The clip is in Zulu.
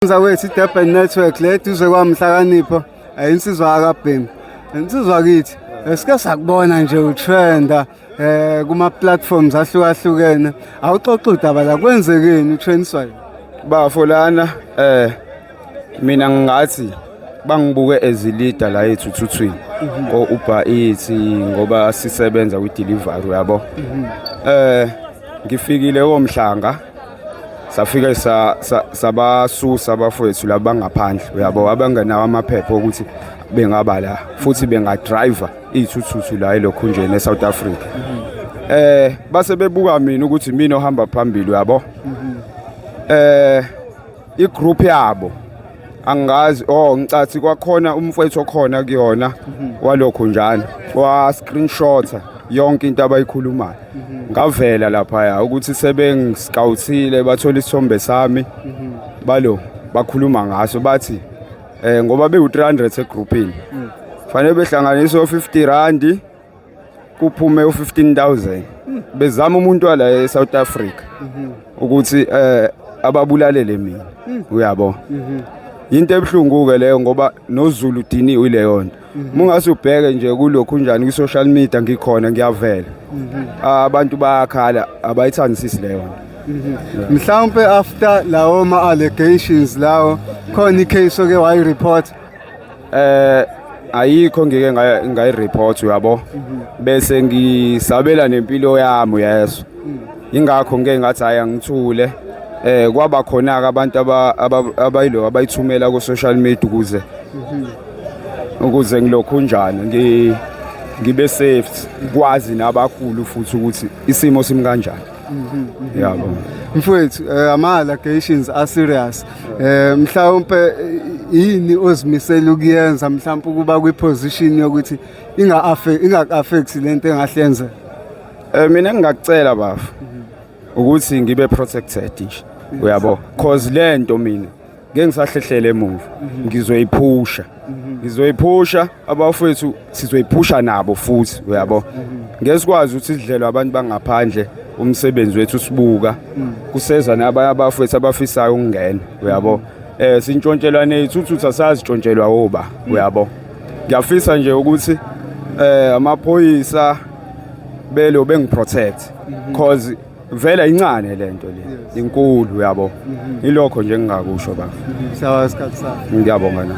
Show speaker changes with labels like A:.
A: Zakwethu, i-Durban Network le duze kwamhlakanipho, insizwa yakabhemi, insizwa kithi, sike sakubona nje utrenda kuma platforms ahlukahlukene. Awuxoxa udaba la, kwenzekeni, utrendiswa yini?
B: Bafo, lana mina ngingathi bangibuke as leader la ethuthuthwini ko Uber Eats, ngoba sisebenza kwi delivery, uyabo. Ngifikile komhlanga, safike sabasusa abafowethu labangaphandle, uyabo, abangenawo amaphepha ukuthi bengaba la futhi bengadriver iy'thuthuthu la elokhunjeni eSouth Africa. Base bebuka mina ukuthi mina ohamba phambili, uyabo. Igroup yabo angazi, oh, ngicathi kwakhona umfowethu okhona kuyona walokho njalo wa screenshot yonke into abayikhulumayo. Ngavela lapha ukuthi sebengiscouthile, bathola isithombe sami, balo bakhuluma ngaso, bathi ngoba bewu300 egroupini, fanele behlanganise o50 rand kuphume u15000, bezama umuntu wala eSouth Africa ukuthi ababulalele mina, uyabo. Into ebhlungu ke leyo, ngoba noZulu udiniwe ileyo nto. Mungase ubheke nje kulokhu njani ku social media, ngikhona, ngiyavela, abantu bayakhala, abayithandisisi leyo nto.
A: Mhlawumbe after lawo ma allegations lawo, khona icase oke wayi-report?
B: Ayikho ngike ngayi-report, uyabo, bese ngisabela nempilo yami, uyezwa. Ingakho ngeke ngathi hayi, angithule. Kwaba khona ke abantu abayilo abayithumela ku social media ukuze ngilokhu njani ngibe safe, kwazi nabakhulu futhi ukuthi isimo simi kanjani, yabo.
A: Mfowethu, ama allegations are serious. Mhlawumbe yini ozimisela ukuyenza, mhlawumbe ukuba kwi position yokuthi inga affect lento engahle yenzeka?
B: Mina ngingakucela, bafu, ukuthi ngibe protected nje, uyabo, cause lento mina ngeke ngisahlehlele emuva, ngizoyiphusha, ngizoyiphusha, abafowethu sizoyiphusha nabo futhi, uyabo. Ngeke sikwazi ukuthi sidlelwe abantu bangaphandle umsebenzi wethu sibuka kuseza nabanye abafowethu abafisayo ukungena, uyabo. Sintshontshelwane ithuthu, asazitshontshelwa oba, uyabo. Ngiyafisa nje ukuthi amaphoyisa belo bengiprotect, cause vele incane lento le, inkulu, uyabo. Ilokho nje engingakusho, baba.
A: Siyabonga isikhathi sakho.
B: Ngiyabonga na.